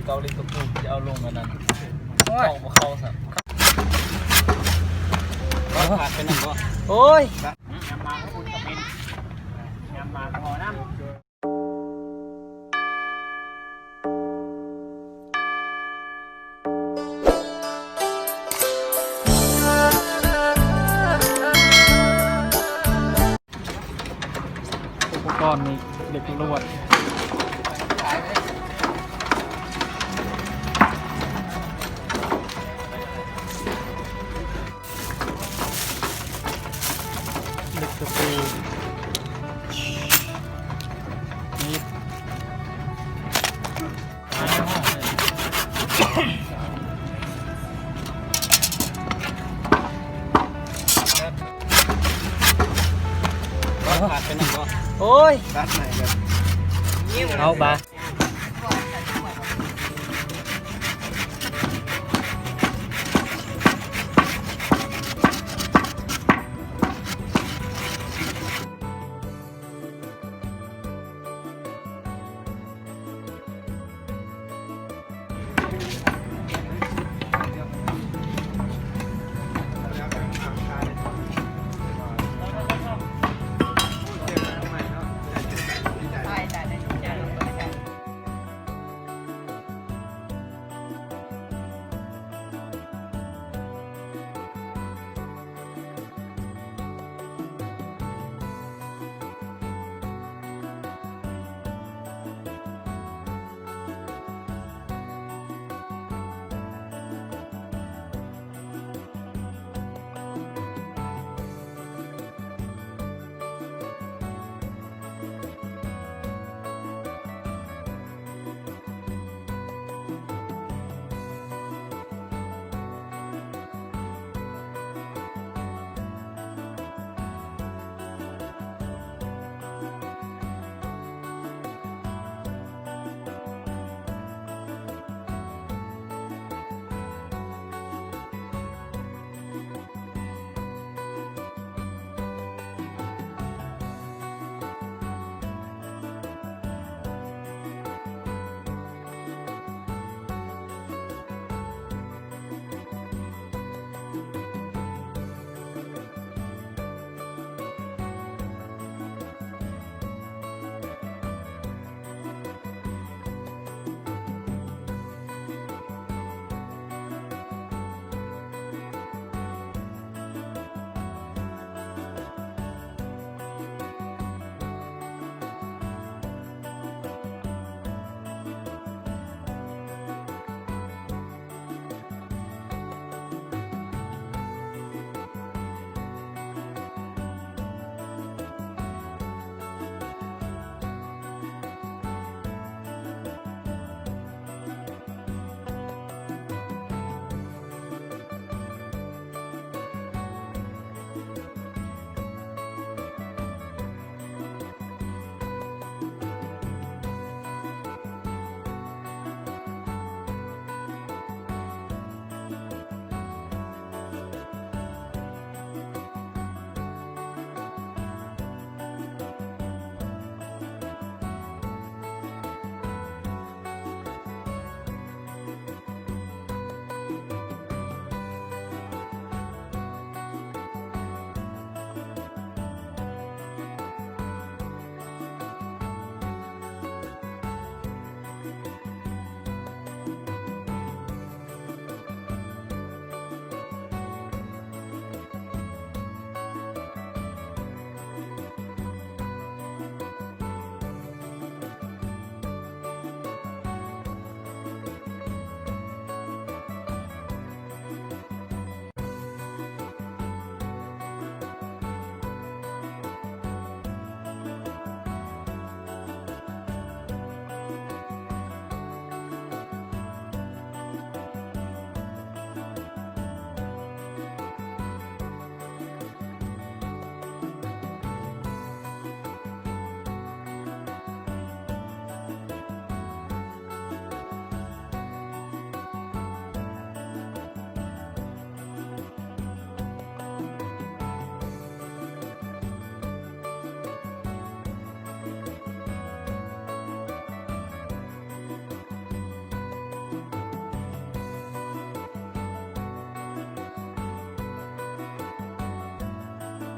ເກົາຫຼີກະປູຈະເອົາລົງອັນນັ້ນ ໂອ້ຍ ເອົາບໍ່ເຂົ້າຊັ້ນ ເອົາ ຂາດໄປໜຶ່ງບໍ່ ໂອ້ຍ ຍາມມາກໍອຸ່ນກໍເປັນ ຍາມມາກໍເອົານຳ. ອຸປະກອນນີ້ເຫຼັກລວດ ເຫຼັກຕະປູ ມີດ ໂອ້ຍ ຕັດໃໝ່ເລີຍ ເອົາບາດ.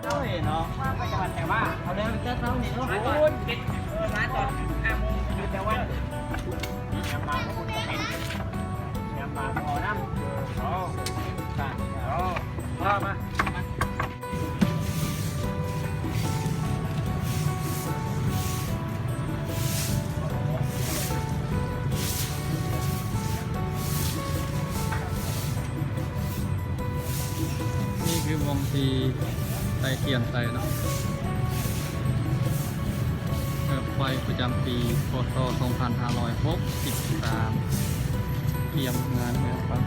ເຮົາເຫັນເນາະ ມາໄປຈັງຫວັດແຕ່ວ່າ ເອົາແລ້ວແຕ່ເຊົ້ານີ້ເນາະ ໂອ້ຍ ເປັນ ເອີ ມາຕອນຫ້າໂມງ ແຕ່ວ່າ ຍາມມາກໍບໍ່ເປັນ ຍາມມາບໍ່ເອົານຳ ເອີ ເອົາ ເອົາ ມາ ມາ ມາ. ນີ້ຄືບ່ອນທີ່ໄດ້ກຽມໃສ່ເນາະ ເອີ ໄຟປະຈຳປີ ພ.ສ. ສອງພັນຫ້າຮ້ອຍຫົກສິບສາມ ກຽມງານເຮືອນຟັງ.